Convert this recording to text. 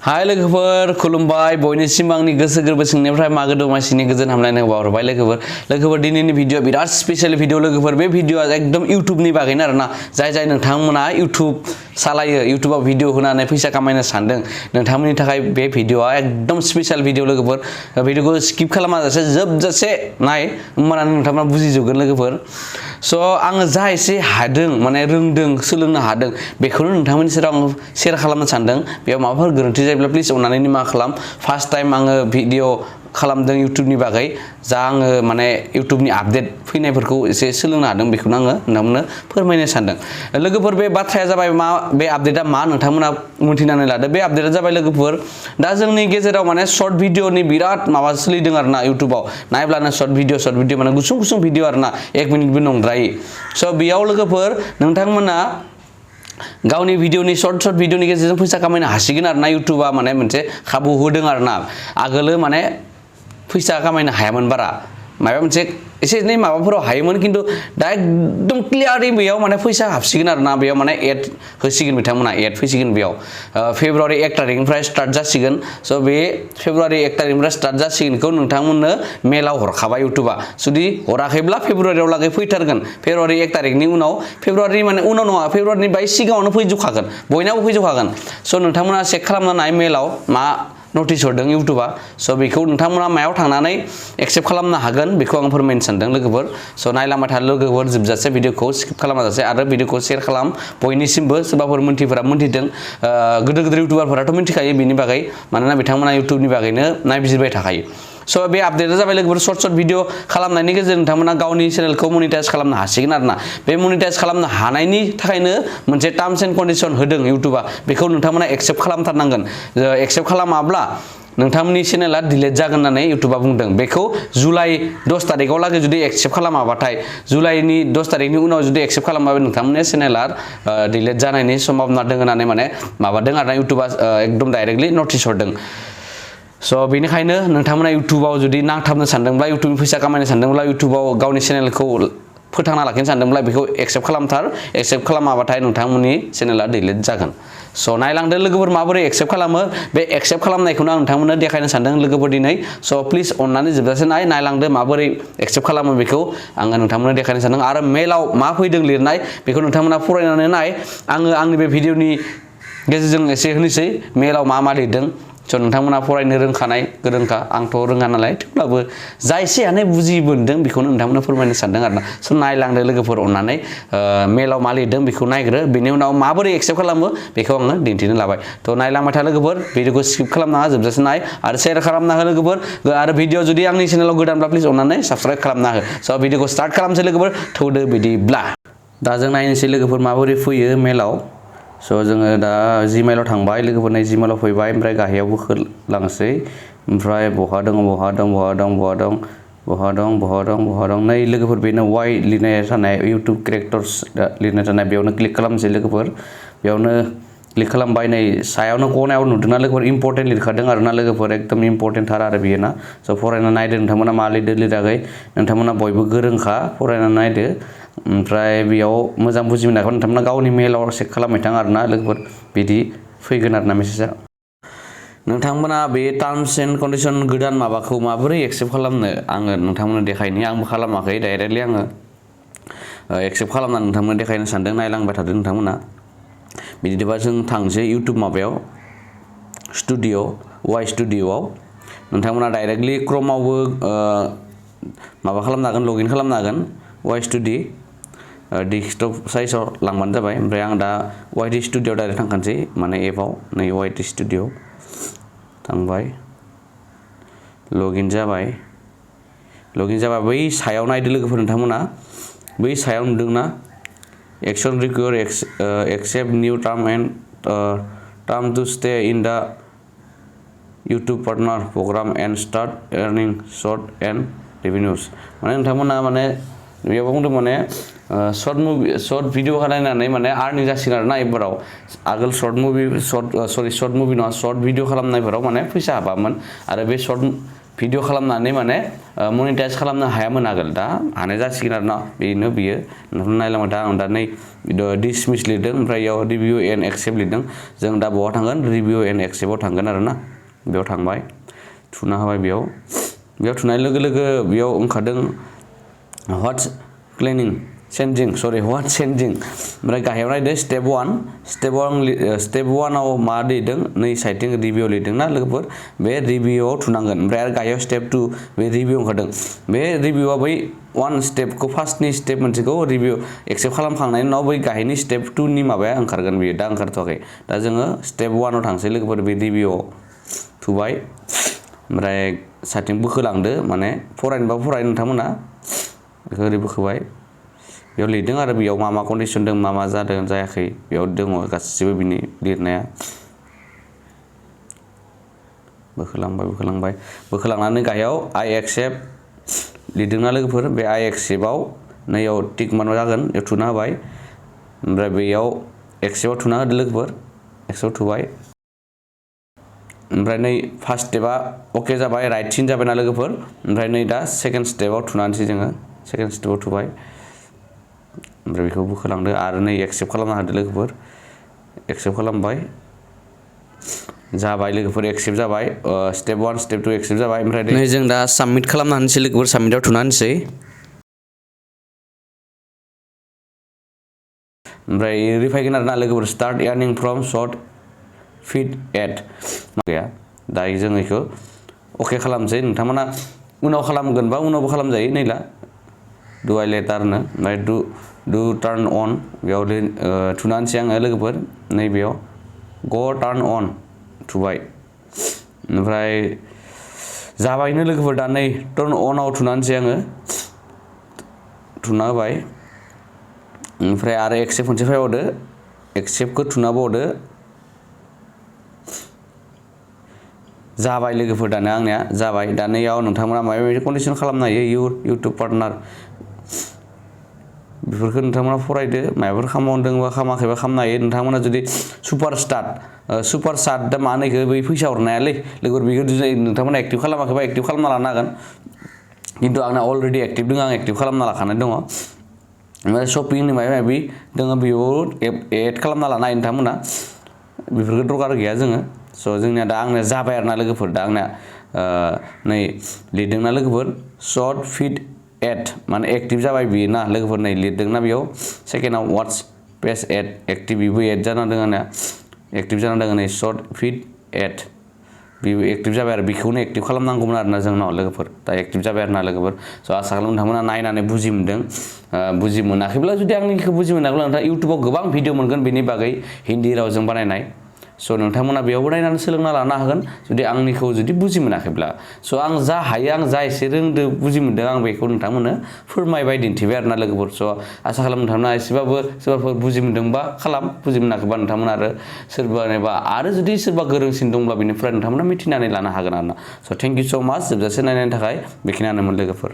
हाय लोगोफोर खुलुमबाय बयनिसिम आंनि गोसो गोरबो सोंनायनिफ्राय मागो दमासिनि गोजोन हामलायनाय बावहरबाय लोगोफोर दिनैनि भिडिअ बिराद स्पेशल भिडिअ लोगोफोर बे भिडिअआ एकदम इउट्युबनि बागैनो आरोना जाय नोंथांमोना इउट्युब सालायो इउट्युबाव भिडिअ होनानै फैसा खामायनो सानदों नोंथांमोननि थाखाय बे भिडिअआ एकदम स्पेशल भिडिअ लोगोफोर भिडिअखौ स्किप खालामाजासे जोबजासे नाय होमबाना नोंथांमोना बुजिजोबगोन लोगोफोर स' आङो जा एसे हादों माने रोंदों सोलोंनो हादों बेखौनो नोंथांमोननि सेराव आं शेयार खालामनो सानदों बेयाव माबाफोर गोरोन्थि जायोब्ला प्लिज अननानै निमाहा खालाम फार्स्ट टाइम आङो भिडिअ खालामदों इउट्युबनि बागै जा आङो माने इउट्युबनि आपडेट फैनायफोरखौ एसे सोलोंनो हादों बेखौनो आङो नोंथांमोननो फोरमायनो सानदों लोगोफोर बे बाथ्राया जाबाय मा बे आपडेटआ मा नोंथांमोना मिथिनानै लादो बे आपडेटआ जाबाय लोगोफोर दा जोंनि गेजेराव माने शर्ट भिडिअनि बिराद माबा सोलिदों आरोना इउट्युबाव नायब्लानो शर्ट भिडिअ माने गुसुं भिडिअ आरोना 1 मिनिटबो नंद्रायै स' बेयाव लोगोफोर नोंथांमोना गावनि भिडिअनि शर्ट भिडिअनि गेजेरजों फैसा खामायनो हासिगोन आरोना इउट्युबआ माने मोनसे खाबु होदों आरोना आगोलो माने फैसा खामायनो हायामोन बारा माबा मोनसे एसे एनै माबाफोराव हायोमोन खिन्थु दा एकदम क्लियारलि बेयाव माने फैसा हाबसिगोन आरोना बेयाव माने एड होसिगोन बिथांमोना एड फैसिगोन बेयाव फेब्रुवारि 1 तारिखनिफ्राय स्टार्ट जासिगोन स' बे फेब्रुवारि 1 तारिखनिफ्राय स्टार्ट जासिगोनखौ नोंथांमोननो मेलाव हरखाबाय इउट्युबआ जुदि हराखैब्ला फेब्रुवारियाव लागै फैथारगोन फेब्रुवारि 1 तारिखनि उनाव फेब्रुवारि माने उनाव नङा फेब्रुवारिनि बाय सिगाङावनो फैजोबखागोन बयनावबो फैजोबखागोन स' नोंथांमोना चेक खालामना नाय मेलाव मा नटिस हरदों इउट्युबआ स' बेखौ नोंथांमोना मायाव थांनानै एक्सेप्ट खालामनो हागोन बेखौ आं फोरमायनो सानदों लोगोफोर स' नायलांबाय था लोगोफोर जोबजासे भिडिअखौ स्किप खालामाजासे आरो भिडिअखौ शेयार खालाम बयनिसिमबो सोरबाफोर मोनथिफोरा मोनथिदों गोदोर इउट्युबारफोराथ' मिथिखायो बेनि बागै मानोना बिथांमोना इउट्युबनि बागैनो नायबिजिरबाय थाखायो स' बे आपडेटआ जाबाय लोगोफोर शर्ट भिडिअ खालामनायनि गेजेरजों नोंथांमोना गावनि चेनेलखौ मनिटाइज खालामनो हासिगोन आरोना बे मनिटाइज खालामनो हानायनि थाखायनो मोनसे टार्म्स एन्ड कन्डिशन होदों इउट्युबआ बेखौ नोंथांमोना एक्सेप्ट खालामथारनांगोन एक्सेप्ट खालामाब्ला नोंथांमोननि चेनेला डिलीट जागोन होननानै इउट्युबआ बुंदों बेखौ जुलाइ 10 तारिखआव लागै जुदि एक्सेप्ट खालामाबाथाय जुलाइनि 10 तारिखनि उनाव जुदि एक्सेप्ट खालामाबा नोंथांमोननि चेनेला डिलीट जानायनि सम्भावना दङ होननानै माने माबादों आरोना इउट्युबआ एकदम डाइरेक्टलि नटिस हरदों स' बेनिखायनो नोंथांमोना इउट्युबाव जुदि नांथाबनो सानदोंब्ला इउट्युबनि फैसा खामायनो सानदोंब्ला इउट्युबाव गावनि चेनेलखौ फोथांना लाखिनो सानदोंब्ला बेखौ एक्सेप्ट खालामथार एक्सेप्ट खालामाबाथाय नोंथांमोननि चेनेला डिलीट जागोन स' नायलांदो लोगोफोर माबोरै एक्सेप्ट खालामो बे एक्सेप्ट खालामनायखौनो आं नोंथांमोननो देखायनो सानदों लोगोफोर दिनै स' प्लिज अननानै जोबजासे नायलांदो माबोरै एक्सेप्ट खालामो बेखौ आङो नोंथांमोननो देखायनो सानदों आरो मेलाव मा फैदों लिरनाय बेखौ नोंथांमोना फरायनानै नाय आङो आंनि बे भिडिअनि गेजेरजों एसे होनोसै मेलाव मा लिरदों स' नोंथांमोना फरायनो रोंखानाय गोरोंखा आंथ' रोङा नालाय थेवब्लाबो जा एसे हानाय बुजि मोनदों बेखौनो नोंथांमोननो फोरमायनो सानदों आरोना स' नायलांदो लोगोफोर अननानै मेलाव मा लिरदों बेखौ नायग्रो बेनि उनाव माबोरै एक्सेप्ट खालामो बेखौ आङो दिन्थिनो लाबाय थ' नायलांबाय था लोगोफोर भिडिअखौ स्किप खालामनाङा जोबजासे नाय आरो शेयार खालामना हो लोगोफोर आरो भिडिअ जुदि आंनि चेनेलाव गोदानब्ला प्लिज अननानै साबस्क्राइब खालामना हो स' भिडिअखौ स्टार्ट खालामसै लोगोफोर थौदो बिदिब्ला दा जों नायनोसै लोगोफोर माबोरै फैयो मेलाव स' जोङो दा जिमेलाव थांबाय लोगोफोर नै जिमेलाव फैबाय ओमफ्राय गाहायावबो खोलांसै ओमफ्राय बहा दं नै लोगोफोर बेनो वाइ लिरनाय थानाय इउट्युब क्रिएटर्स लिरनाय थानाय बेयावनो क्लिक खालामसै लोगोफोर बेयावनो क्लिक खालामबाय नै सायावनो खनायाव नुदोंना लोगोफोर इम्पर्टेन्ट लिरखादों आरोना लोगोफोर एकदम इम्पर्टेन्ट थार आरो बेयो ना स' फरायना नायदो नोंथांमोना मा लिरदो लिराखै नोंथांमोना बयबो गोरोंखा फरायना नायदो ओमफ्राय बेयाव मोजां बुजि मोनाखै नोंथांमोना गावनि मेलाव चेक खालामबाय थां आरोना लोगोफोर बिदि फैगोन आरोना मेसेजआ नोंथांमोना बे टार्म्स एन्ड कन्डिशन गोदान माबाखौ माबोरै एक्सेप्ट खालामनो आङो नोंथांमोननो देखायनि आंबो खालामाखै डाइरेक्टलि आङो एक्सेप्ट खालामनानै नोंथांमोननो देखायनो सानदों नायलांबाय थादों नोंथांमोना बिदिबा जों थांसै इउट्युब माबायाव वाइ स्टुडिअ'आव नोंथांमोना डाइरेक्टलि क्रमावबो माबा खालामनो हागोन लगइन खालामनो हागोन वाइ स्टुडिअ डेस्कटप साइजआव लांबानो जाबाय ओमफ्राय आं दा वाइ स्टुडिअ'आव डाइरेक्ट थांखानोसै माने एपआव नै वाइ स्टुडिअ थांबाय लगइन जाबाय बै सायाव नायदो लोगोफोर नोंथांमोना बै सायाव नुदोंना action require accept new term to stay in the YouTube partner program and start earning short and revenues माने नोंथांमोना माने बेयाव बुंदों माने शर्ट भिडिअ खालामनानै माने आर्निं जासिगोन आरोना एबाराव आगोल शर्ट मुभि नङा शर्ट भिडिअ खालामनायफोराव माने फैसा हाबामोन आरो बे शर्ट भिडिअ खालामनानै माने मनिटाइज खालामनो हायामोन आगोल दा हानाय जासिगोन आरो ना बेनो बियो नोंथांनो नायलांबाय दा आं दा नै डिसमिस लिरदों ओमफ्राय इयाव रिभिउ एन्ड एक्सेप्ट लिरदों जों दा बहा थांगोन रिभिउ एन्ड एक्सेप्टआव थांगोन आरो ना बेयाव थांबाय थुना होबाय बेयाव थुनाय लोगो लोगो बेयाव ओंखारदों व्हाट्स क्लिनिं व्हाट चेन्जिं ओमफ्राय गाहायाव नायदो स्टेप 1 स्टेप 1 आव मा लिरदों नै साइडथिं रिभिउ लिरदों ना लोगोफोर बे रिभिउआव थुनांगोन ओमफ्राय आरो गाहायाव स्टेप 2 बे रिभिउ ओंखारदों बे रिभिउआ बै 1 स्टेपखौ फार्स्टनि स्टेप मोनसेखौ रिभिउ एक्सेप्ट खालामखांनायनि उनाव बै गाहायनि स्टेप 2 नि माबाया ओंखारगोन बेयो दा ओंखारथ'वाखै दा जोङो स्टेप 1 आव थांसै लोगोफोर बे रिभिउआव थुबाय ओमफ्राय साइडथिं बोखोलांदो माने फरायनोबा फराय नोंथांमोना बेखौ ओरै बोखोबाय बेयाव लिरदों आरो बेयाव मा कन्डिसन दं मा जादों जायाखै बेयाव दङ गासिबो बिनि लिरनाया बोखोलांनानै गाहायाव आइ एक्सेप्ट लिरदोंना लोगोफोर बे आइ एक्सेप्टआव नैयाव टिक मार्क जागोन बेयाव थुना होबाय ओमफ्राय बेयाव एक्सेप्टआव थुना होदो लोगोफोर एक्सेप्टआव थुबाय ओमफ्राय नै फार्स्ट स्टेपआ अके जाबाय राइटसिन जाबायना लोगोफोर ओमफ्राय नै दा सेकेन्ड स्टेपआव थुनानैसै जोङो सेकेन्ड स्टेपआव थुबाय ओमफ्राय बेखौ बोखोलांदो आरो नै एक्सेप्ट खालामना होदो लोगोफोर एक्सेप्ट खालामबाय जाबाय लोगोफोर एक्सेप्ट जाबाय स्टेप 1 स्टेप 2 एक्सेप्ट जाबाय ओमफ्राय नै जों दा साबमिट खालामना होनोसै लोगोफोर साबमिटआव थुना होनोसै ओमफ्राय रिफायगोन आरोना लोगोफोर स्टार्ट यार्निं फ्रम शर्ट फिड एड गैया दायो जों बेखौ अके खालामसै नोंथांमोना उनाव खालामगोनबा उनावबो खालामजायो नैला डु आइ लेटारनो ओमफ्राय डु टार्न अन बेयाव थुना होनोसै आङो लोगोफोर नैबेयाव ग टार्न अन थुबाय ओमफ्राय जाबायनो लोगोफोर दा नै टार्न अनआव थुना होनोसै आङो थुना होबाय ओमफ्राय आरो एक्सेप्ट खनसे फैबावदो एक्सेप्टखौ थुना बावदो जाबाय लोगोफोर दानो आंनिया जाबाय दा नैयाव नोंथांमोना माबा मोनसे कन्डिसन खालामनो हायो इउटुब पार्टनार बेफोरखौ नोंथांमोना फरायदो माबाफोर खालामदोंबा खालामाखैबा खालामनो हायो नोंथांमोना जुदि सुपार स्टार्ट दा मा होनो बै फैसा हरनायालै लोगोफोर बेखौ जुदि नोंथांमोना एक्टिभ खालामाखैबा एक्टिभ खालामना लानो हागोन खिन्थु आंना अलरेडि एक्टिभ दङ आं एक्टिभ खालामना लाखानाय दङ ओमफ्राय शपिंनि माबा दङ बेयाव एड खालामना लानो हायो नोंथांमोना बेफोरखौ दरकार गैया जोङो स' जोंनिया दा आंनिया जाबाय आरोना लोगोफोर दा आंनिया नै लिरदोंना लोगोफोर शर्ट फिड एड माने एक्टिभ जाबाय बियो ना लोगोफोर नै लिरदोंना बेयाव सेकेन्डआव वाट्स पेज एड एक्टिभ बेबो एड जाना दङ आंनिया एक्टिभ जाना दङ नै शर्ट फिड एड बेबो एक्टिभ जाबाय आरो बेखौनो एक्टिभ खालामनांगौमोन आरोना जोंनाव लोगोफोर दा एक्टिभ जाबाय आरोना लोगोफोर स' आसा खालामो नोंथांमोना नायनानै बुजि मोनदों बुजि मोनाखैब्ला जुदि आंनिखौ बुजि मोनाखैब्ला नोंथाङा इउटुबाव गोबां भिडिअ मोनगोन बेनि बागै हिन्दी रावजों बानायनाय स' नोंथांमोना बेयावबो नायनानै सोलोंना लानो हागोन जुदि आंनिखौ जुदि बुजि मोनाखैब्ला स' आं जा हायो आं जा एसे रोंदो बुजि मोनदों आं बेखौ नोंथांमोननो फोरमायबाय दिन्थिबाय आरोना लोगोफोर स' आसा खालामो नोंथांमोना एसेबाबो सोरबाफोर बुजि मोनदोंबा खालाम बुजि मोनाखैबा नोंथांमोना आरो सोरबा आरो जुदि सोरबा गोरोंसिन दंब्ला बेनिफ्राय नोंथांमोना मिथिनानै लानो हागोन आरोना स' थेंक इउ स' माच जोबजासे नायनायनि थाखाय बेखिनियानोमोन लोगोफोर